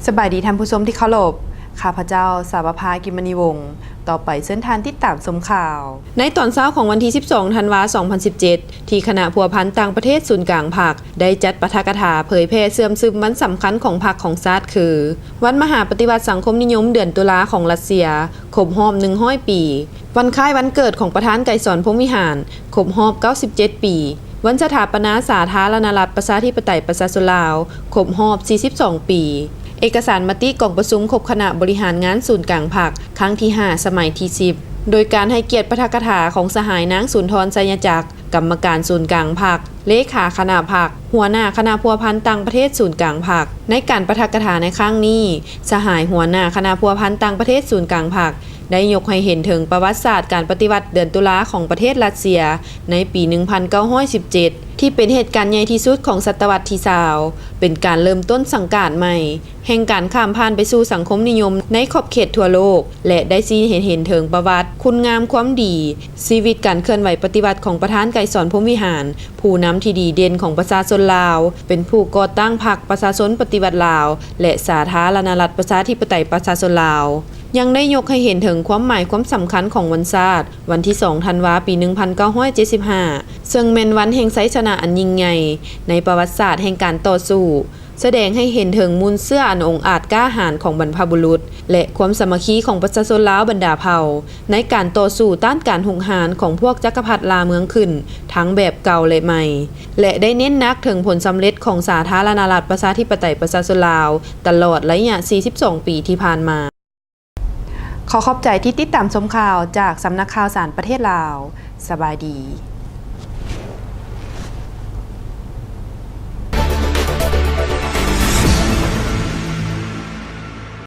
ສະບາຍດີທ່ານຜູ້ຊົມທີ່ເຄົາລົບ, ຂ້າພະເຈົ້າ ສາວະພາ ກິມມະນີວົງ. ຕໍ່ໄປເຊີນທ່ານຕິດຕາມຊົມຂ່າວ. ໃນຕອນເຊົ້າຂອງວັນທີສິບສອງ ທັນວາ ສອງພັນສິບເຈັດ ທີ່ຄະນະພົວພັນຕ່າງປະເທດສູນກາງພັກ ໄດ້ຈັດປາຖະກະຖາເຜີຍແຜ່ເຊື່ອມຊຶມວັນສຳຄັນຂອງພັກຂອງຊາດ ຄື ວັນມະຫາປະຕິວັດສັງຄົມນິຍົມເດືອນຕຸລາຂອງລັດເຊຍ ຄົບຮອບໜຶ່ງຮ້ອຍປີ, ວັນຄ້າຍວັນເກີດຂອງປະທານໄກສອນ ພົມວິຫານ ຄົບຮອບເກົ້າສິບເຈັດປີ, ວັນສະຖາປະນາສາທາລະນະລັດ ປະຊາທິປະໄຕ ປະຊາຊົນລາວ ຄົບຮອບສີ່ສິບສອງປີ, ເອກະສານມະຕິກອງປະຊຸມຄົບຄະນະບໍລິຫານງານສູນກາງພັກ ຄັ້ງທີຫ້າ ສະໄໝທີສິບ ໂດຍການໃຫ້ກຽດປາຖະກະຖາຂອງສະຫາຍນາງ ສຸນທອນ ໄຊຍະຈັກ ກຳມະການສູນກາງພັກ, ເລຂາຄະນະພັກ, ຫົວໜ້າຄະນະພົວພັນຕ່າງປະເທດສູນກາງພັກ. ໃນການປາຖະກະຖາໃນຄັ້ງນີ້, ສະຫາຍຫົວໜ້າຄະນະພົວພັນຕ່າງປະເທດສູນກາງພັກ ໄດ້ຍົກໃຫ້ເຫັນເຖິງປະຫວັດສາດການປະຕິວັດເດືອນຕຸລາຂອງປະເທດຣັດເຊຍ ໃນປີໜຶ່ງພັນເກົ້າຮ້ອຍສິບເຈັດ ທີ່ເປັນເຫດການໃຫຍ່ທີ່ສຸດຂອງສະຕະວັດທີຊາວ, ເປັນການເລີ່ມຕົ້ນສັງກາດໃໝ່ແຫ່ງການຂ້າມຜ່ານໄປສູ່ສັງຄົມນິຍົມໃນຂອບເຂດທົ່ວໂລກ ແລະ ໄດ້ຊີ້ໃຫ້ເຫັນເຖິງປະຫວັດ, ຄຸນງາມຄວາມດີ, ຊີວິດການເຄື່ອນໄຫວປະຕິວັດຂອງປະທານໄກສອນ ພົມວິຫານ, ຜູ້ນຳທີ່ດີເດັ່ນຂອງປະຊາຊົນລາວ, ເປັນຜູ້ກໍ່ຕັ້ງພັກປະຊາຊົນປະຕິວັດລາວ ແລະ ສາທາລະນະລັດ ປະຊາທິປະໄຕ ປະຊາຊົນລາວ. ຍັງໄດ້ຍົກໃຫ້ເຫັນເຖິງຄວາມໝາຍຄວາມສຳຄັນຂອງວັນຊາດ ວັນທີສອງ ທັນວາ ປີໜຶ່ງພັນເກົ້າຮ້ອຍເຈັດສິບຫ້າ ເຊິ່ງແມ່ນວັນແຫ່ງໄຊຊະນະອັນຍິ່ງໃຫຍ່ໃນປະຫວັດສາດແຫ່ງການຕໍ່ສູ້, ສະແດງໃຫ້ເຫັນເຖິງມູນເຊື້ອອັນອົງອາດກ້າຫານຂອງບັນພະບຸລຸດ ແລະ ຄວາມສາມັກຄີຂອງປະຊາຊົນລາວບັນດາເຜົ່າ ໃນການຕໍ່ສູ້ຕ້ານການຮຸກຮານຂອງພວກຈັກກະພັດລ່າເມືອງຂຶ້ນ ທັງແບບເກົ່າ ແລະ ໃໝ່ ແລະ ໄດ້ເນັ້ນໜັກເຖິງຜົນສຳເລັດຂອງສາທາລະນະລັດ ປະຊາທິປະໄຕ ປະຊາຊົນລາວ ຕະຫຼອດໄລຍະສີ່ສິບສອງປີທີ່ຜ່ານມາ. ຂໍຂອບໃຈທີ່ຕິດຕາມຊົມຂ່າວຈາກສຳນັກຂ່າວສານປະເທດລາວ. ສະບາຍດີ.